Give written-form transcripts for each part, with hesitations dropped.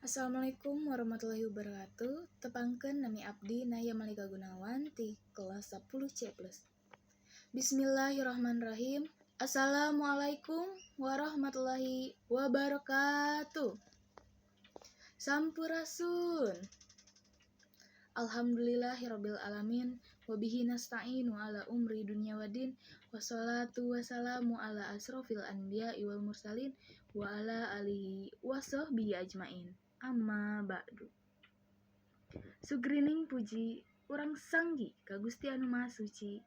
Assalamualaikum warahmatullahi wabarakatuh. Tepangkeun, nami abdi Naya Malika Gunawan ti kelas 10 C+. Bismillahirrahmanirrahim. Assalamualaikum warahmatullahi wabarakatuh. Sampurasun. Alhamdulillahirabbil alamin, wabihi nasta'inu ala umuri dunya waddin, wassalatu wassalamu ala asrofil anbiya wal mursalin wa ala alihi wasahbihi ajmain. Amma ba'du. Sugrining puji urang sanggi ka Gusti Anu Maha Suci,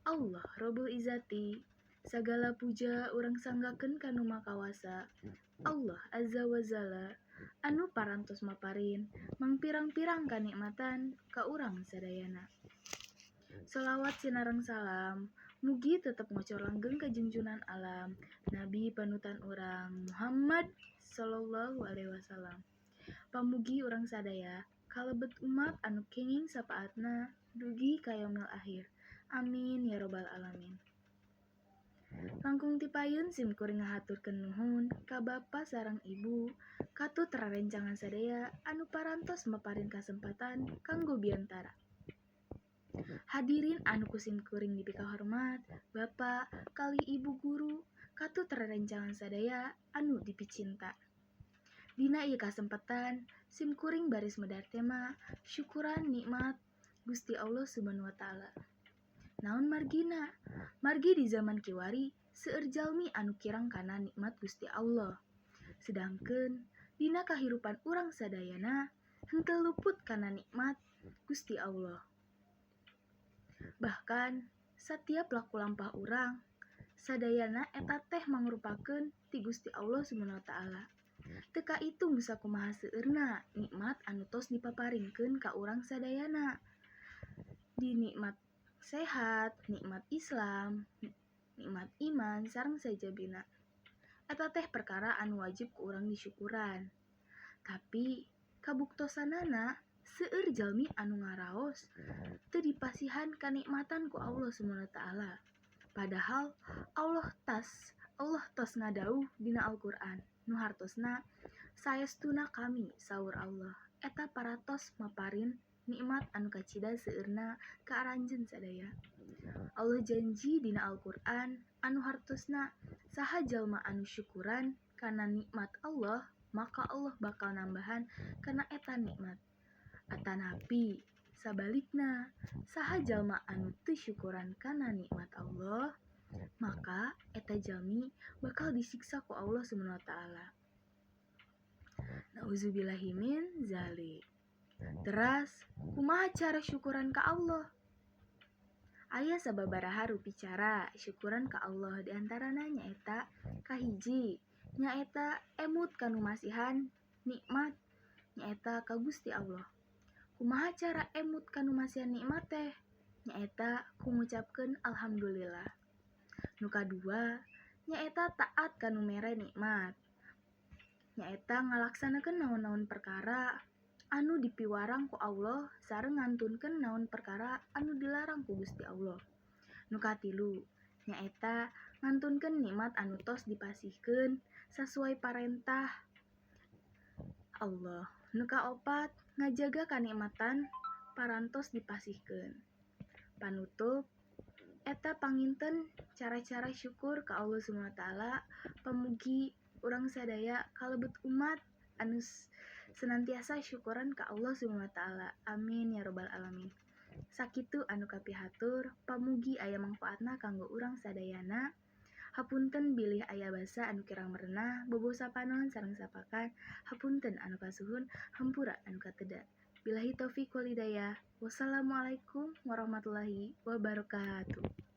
Allah Rabbul Izzati. Sagala puja urang sanggakeun ka Nu Maha Kawasa, Allah Azza wa Jalla, anu parantos maparin mangpirang-pirang kanikmatan ka urang sadayana. Solawat sinareng salam mugi tetep ngocor langgeng ka junjunan alam, Nabi panutan urang, Muhammad sallallahu alaihi wasallam. Pamugi urang sadaya kalebet umat anu kenging sapaatna dugi ka yaumil akhir. Amin ya robbal alamin. Langkung ti payun, sim kuring ngahaturkeun nuhun ka Bapa sareng Ibu katut rerencangan sadaya anu parantos maparin kasempatan kanggo biantara. Hadirin anu ku sim kuring dipikahormat, Bapak kalih Ibu guru katut rerencangan sadaya anu dipicinta. Dina ieu kasempatan, sim kuring baris medar tema syukuran nikmat Gusti Allah Subhanahu wa Ta'ala. Naon margina? Margi di zaman kiwari seueur jalmi anu kirang kana nikmat Gusti Allah. Sedangkeun dina kahirupan urang sadayana henteu luput kana nikmat Gusti Allah. Bahkan satiap laku lampah urang sadayana eta teh mangrupakeun ti Gusti Allah Subhanahu wa Ta'ala. Teu kaitung sakumaha seueurna nikmat anu tos dipaparinkeun ka urang sadayana. Di nikmat sehat, nikmat Islam, nikmat iman, sareng sajabina. Eta teh perkara anu wajib ku urang disyukuran. Tapi kabuktosanana seueur jalmi anu ngaraos teu dipasihan kanikmatan ku Allah Subhanahu wa Ta'ala. Padahal Allah tos ngadawuh dina Al-Qur'an nu hartosna, "Saestuna kami," saur Allah, "eta parantos maparin nikmat anu kacida seueurna ka aranjeun sadaya." Allah janji dina Al-Qur'an anu hartosna, saha jalma anu syukuran kana nikmat Allah, maka Allah bakal nambahan kana eta nikmat. Atanapi sabalikna, saha jalma anu teu syukuran kana nikmat Allah, maka eta jalmi bakal disiksa ku Allah Subhanahu wa Ta'ala. Nauzubillahimin zalik. Teras, kumaha cara syukuran ka Allah? Aya sababaraha rupi cara syukuran ka Allah, di antarana nyaeta: kahiji, nyaeta emut kanu masihan nikmat, nyaeta ka Gusti Allah. Kumaha cara emut kanu masihan nikmat teh? Nyaeta ku ngucapkeun alhamdulillah. Nu kadua, nyaeta taat kanu mere nikmat, nyaeta ngalaksanakeun naon-naon perkara anu dipiwarang ku Allah sareng ngantunkeun naon perkara anu dilarang ku Gusti Allah. Nu katilu, nyaeta ngantunkeun nikmat anu tos dipasihkeun sasuai parentah Allah. Nu kaopat, ngajaga kanikmatan parantos dipasihkeun. Panutup, eta panginten cara-cara syukur ka Allah Subhanahu wa Ta'ala. Pamugi urang sadaya kalebet umat anu senantiasa syukuran ka Allah Subhanahu wa Ta'ala. Amin ya robbal alamin. Sakitu anu kapihatur, pamugi aya mangfaatna kanggo urang sadayana. Hapunten bilih aya basa anu kirang merenah, bobosa panon sareng sapakan. Hapunten anu kasuhun, hampura anu kateda. Billahi taufik walhidayah. Wassalamualaikum warahmatullahi wabarakatuh.